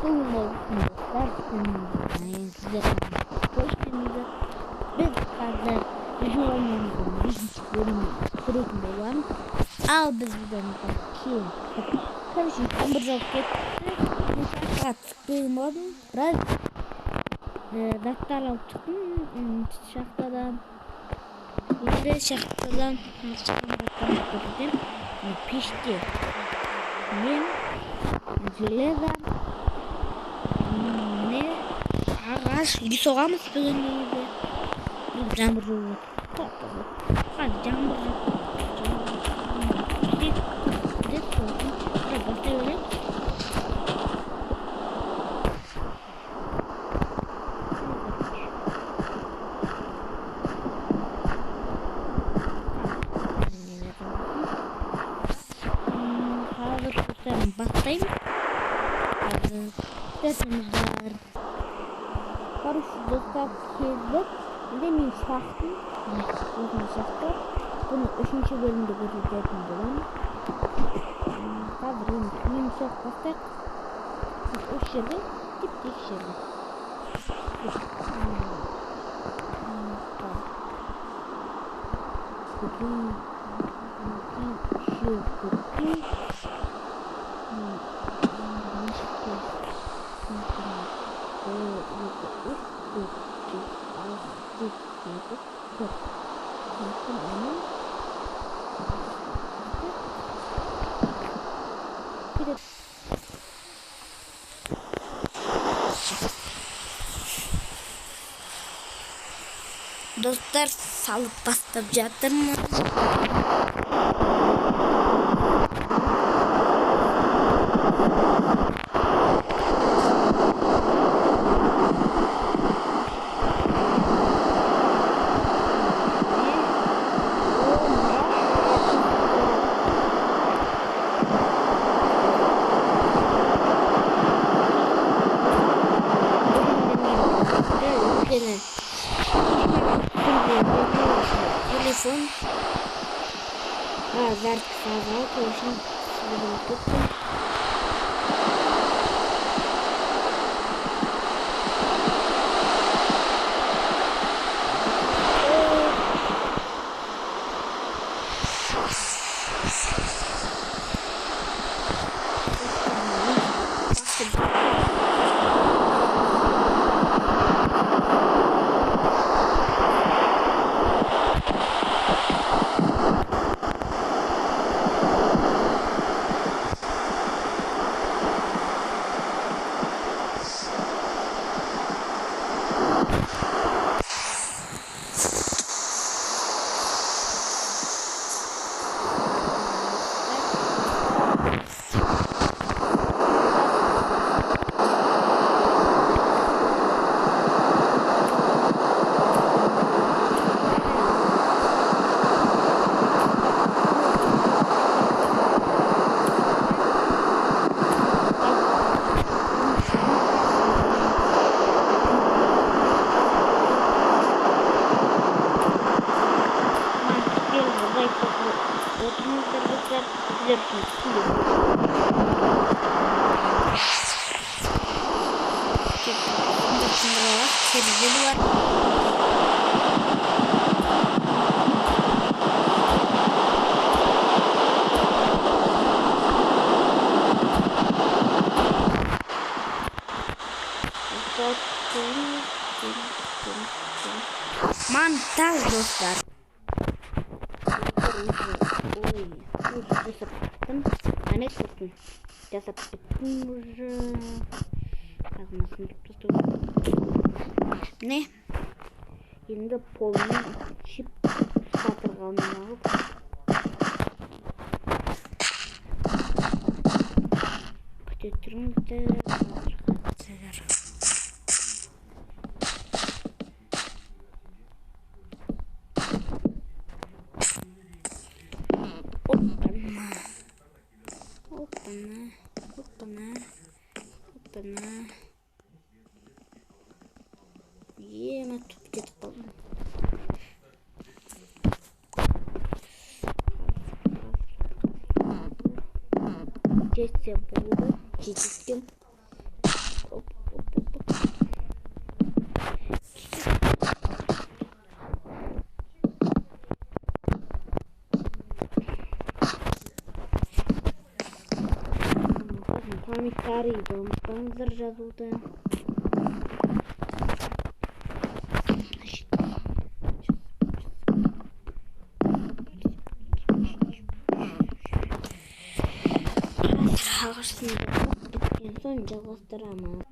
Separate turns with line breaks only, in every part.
Ассалаумағалейкум, достар. Сіздер қош келдіңіздер. Біз қазір выживаниеміздің бесінші бөлімін көретін боламыз. Ал біз видеомыздан кейін, короче, жаңбыр жауып кетті. Мен шахтаға түсіп келген болатынмын. Біраз заттар алып шықтым шахтадан. Енді шахтадан алып шыққан заттарды көрсетемін. Пеште мен железо, міне ағаш, үй соғамыз бүгін негізі. Жаңбыр жауып жатыр. Қазір жаңбыр жауып бастай береміз. Қазір достарым бастаймын. Қазір күтетіңіздер. Короче, достар, келдік. Енді мен шахтым. Осыны шахта. Бұны үшінші бөлімде көрсететін боламын. Қазір енді үйін соғып бастайық. Осы жерде, теп-тегіс жерде. Бүтін, екі, үшеу, төртеу. Бір, екі, үш, төрт, бес, алты, жеті, сегіз, төрт. Достар, салып бастап жатырмын. Телефон зарядка созрал, үшін кеттім. Отырыңыздар, достар, сіздер үшін терезе бар. Монтаж, достар. Ой, жасап біттім. Әне көрсін. Жасап біттім уже. Міне. Енді полный чип сатырғанын алып. Күте тұрыңыздар. Опана. Опана. Опана. Опана. Ема туп кетіп қалдым. Жетсе болды. Жеткен. Комментарийді ұмытпаңыздар жазуды. Алғашқысын біткен соң жалғастырамыз.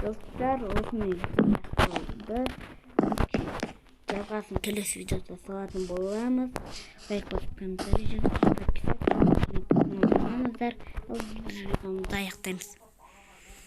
Достар, осымен аяқталды. Жалғасын келесі видеода салатын боламыз. Лайк басып, комментарий жазып, подписаться ұмытпаңыздар. Ал біз видеомызды аяқтаймыз.